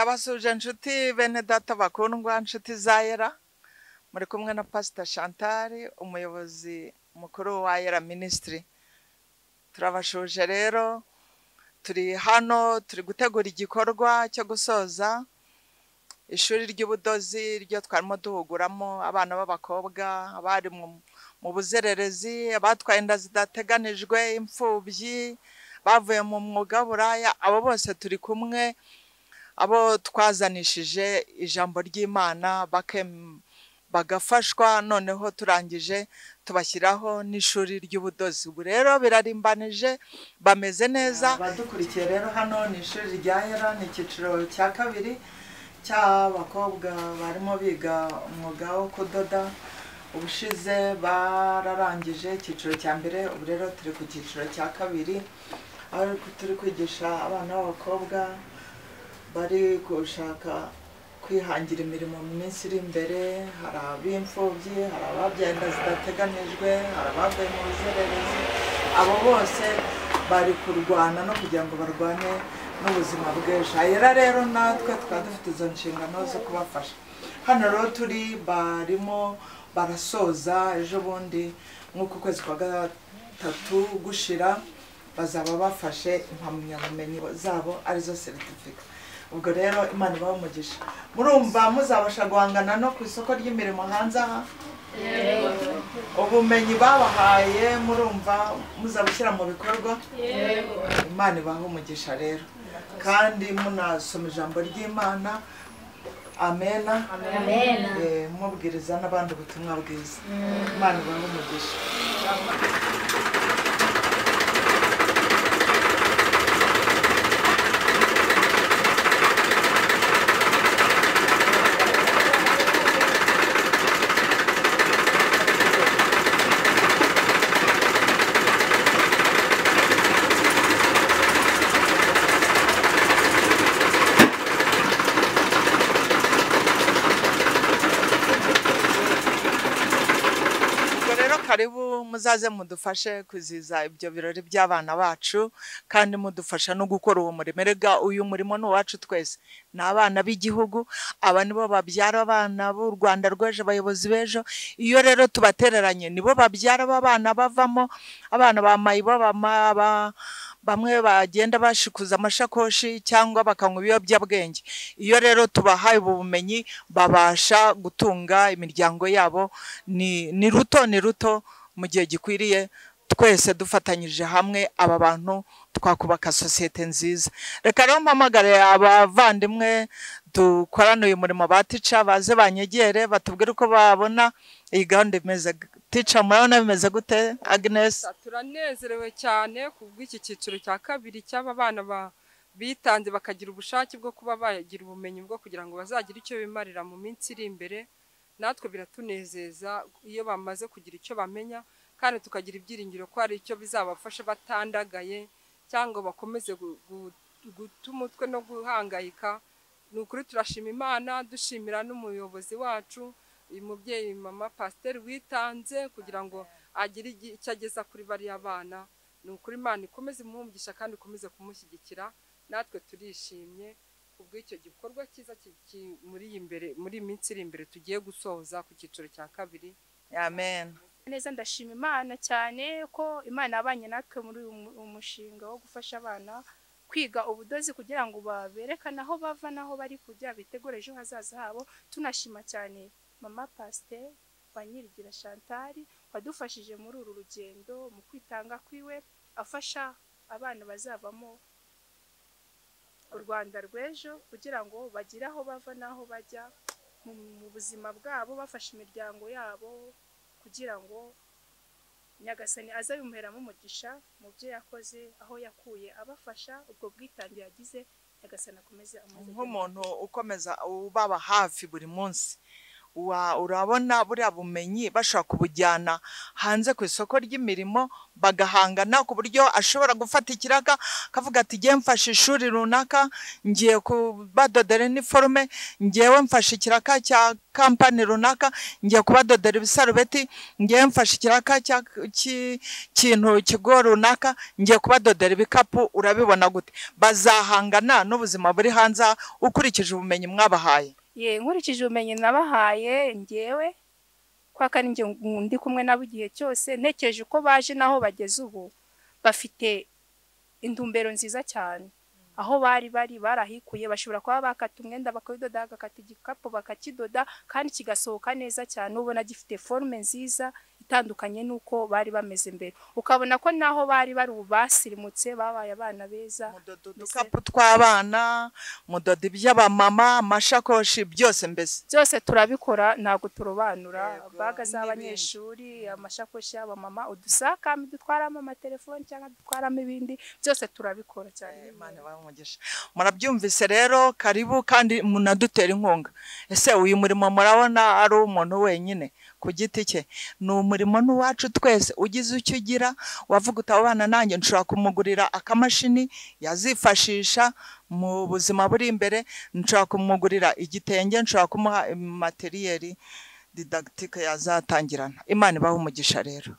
Ndabasuje nshuti bene data bakundwa, nshuti za Yera, muri kumwe na Pastor Chantal, umuyobozi mukuru wa Yera Ministry. Turabashuje rero, turi hano turi gutegura igikorwa cyo gusoza ishuri ry'ubudozi ryo twarimo duhuguramo abana b'abakobwa abari mu buzererezi, abatwaye inda zidateganijwe, imfubyi, bavuye mu mwuga w'uburaya, abo bose turi kumwe, abo twazanishije ijambo ry'Imana bagafashwa, noneho turangije tubashyiraho n'ishuri ry'ubudozi. Ubu rero birarimbanije, bameze neza. Badukurikiye rero hano ni ishuri rya Yera, ni icyiciro cya kabiri cy'abakobwa barimo biga umwuga wo kudoda. Ubushize bararangije icyiciro cya mbere, ubu rero turi ku cyiciro cya kabiri, aho turi kwigisha abana b'abakobwa bari gushaka kwihangira imirimo mu minsi iri imbere. Hari ab'imfubyi, hari ababyaye inda zidateganijwe, hari abavuye mu buzererezi, abo bose bari kurwana no kugira ngo barwane n'ubuzima bw'ejo. Yera rero natwe tukaba dufite izo nshingano zo kubafasha. Hano rero turi barimo barasoza, ejo bundi nk'uko ukwezi kwa gatatu gushira bazaba bafashe impamyabumenyi zabo arizo certificate. Ubwo rero Imana ibahe umugisha. Murumva muzabasha guhangana no ku isoko ry'imirimo hanze aha? Ubumenyi babahaye murumva muzabushyira mu bikorwa? Imana ibahe umugisha rero, kandi munasoma ijambo ry'Imana. Amena. Mubwiriza n'abandi ubutumwa bwiza. Imana ibahe umugisha. Karibu muzaze mudufashe kwizihiza ibyo birori by'abana bacu, kandi mudufasha no gukora uwo murimo. Erega uyu murimo ni uwacu twese, ni abana b'igihugu, aba nibo babyara abana b'u Rwanda rw'ejo, abayobozi b'ejo. Iyo rero tubatereranye nibo babyara abana bavamo abana ba mayibo, bamwe bagenda bashikuza amashakoshi cyangwa bakanywa ibiyobyabwenge. Iyo rero tubahaye ubu bumenyi babasha gutunga imiryango yabo. Ni ruto ni ruto mu gihe gikwiriye, twese dufatanyije hamwe aba bantu twakubaka sosiyete nziza. Reka rero mpamagare abavandimwe dukorana uyu murimo ba tica, baze banyegere batubwire uko babona iyi gahunda imeze. Tica, murabona bimeze gute? Agnes? Turanezerewe cyane kubw'iki cyiciro cya kabiri cy'aba bana bitanze bakagira ubushake bwo kuba bagira ubumenyi bwo kugira ngo bazagire icyo bimarira mu minsi iri imbere. Natwe biratunezeza iyo bamaze kugira icyo bamenya, kandi tukagira ibyiringiro ko hari icyo bizabafasha batandagaye cyangwa bakomeze guta umutwe no guhangayika. Ni ukuri turashima Imana, dushimira n'umuyobozi wacu, uyu mubyeyi mama Pasiteri witanze kugira ngo agire icyo ageza kuri bariya bana. Ni ukuri Imana ikomeze imuha kandi ikomeze kumushyigikira. Natwe turishimye kubw'icyo gikorwa cyiza muri imbere, muri minsi iri imbere tugiye gusoza ku cyiciro cya kabiri. Amen. Neza, ndashima Imana cyane ko Imana yabanye natwe muri uyu mushinga wo gufasha abana kwiga ubudozi kugira ngo baberekane aho bava naho bari kujya, bitegure ejo hazaza habo. Tunashima cyane mama Pasiteri Banyirigira Chantal wadufashije muri uru rugendo mu kwitanga kwiwe, afasha abana bazavamo u Rwanda rw'ejo kugira ngo bagire aho bava naho bajya mu buzima bwabo, bafasha imiryango yabo kugira ngo Nyagasani azabimuheramo umugisha mu byo yakoze, aho yakuye abafasha, ubwo bwitange yagize Nyagasani akomeze amuze. Nk'umuntu ukomeza ubaba hafi buri munsi, Urabona buriya bumenyi bashobora kubujyana hanze ku isoko ry'imirimo bagahangana, ku buryo ashobora gufata ikiraka akavuga ati ngiye mfashe ishuri runaka, ngiye kubadodera iniforume, ngewe mfashe ikiraka cya kampani runaka, ngiye kubadodera ibisarubeti, ngewe mfashe ikiraka cy'ikintu kigo runaka, ngiye kubadodera ibikapu. Urabibona gute bazahangana n'ubuzima buri hanze aha, ukurikije ubumenyi mwabahaye? Ye, nkurikije ubumenyi nabahaye ngewe, kwa kandi njye ndi kumwe nabo igihe cyose, ntekereje uko baje n'aho bageze ubu, bafite intumbero nziza cyane. Aho bari bari barahikuye, bashobora kuba bakata umwenda bakawudoda, bagakata igikapu bakakidoda kandi kigasohoka neza cyane, ubona gifite forme nziza itandukanye n'uko bari bameze mbere. Ukabona ko naho bari bari ubu basirimutse, babaye abana beza. Mudoda udukapu tw'abana, mudoda iby'abamama, amashakoshi, byose mbese? Byose turabikora, ntabwo turobanura. Baga N'ibindi. z'abanyeshuri, amashakoshi y'abamama, udusakame dutwaramo amatelefoni cyangwa dutwaramo ibindi, byose turabikora cyane. Imana ibahe umugisha. Murabyumvise rero, karibu kandi munadutera inkunga. Ese uyu murimo murabona ari umuntu wenyine ku giti cye? Ni umurimo n'uwacu twese. Ugize icyo ugira, wavuga uti abo bana nanjye nshobora kumugurira akamashini yazifashisha mu buzima buri imbere, nshobora kumugurira igitenge, nshobora kumuha materiyeri didagitike yazatangirana. Imana ibahe umugisha rero.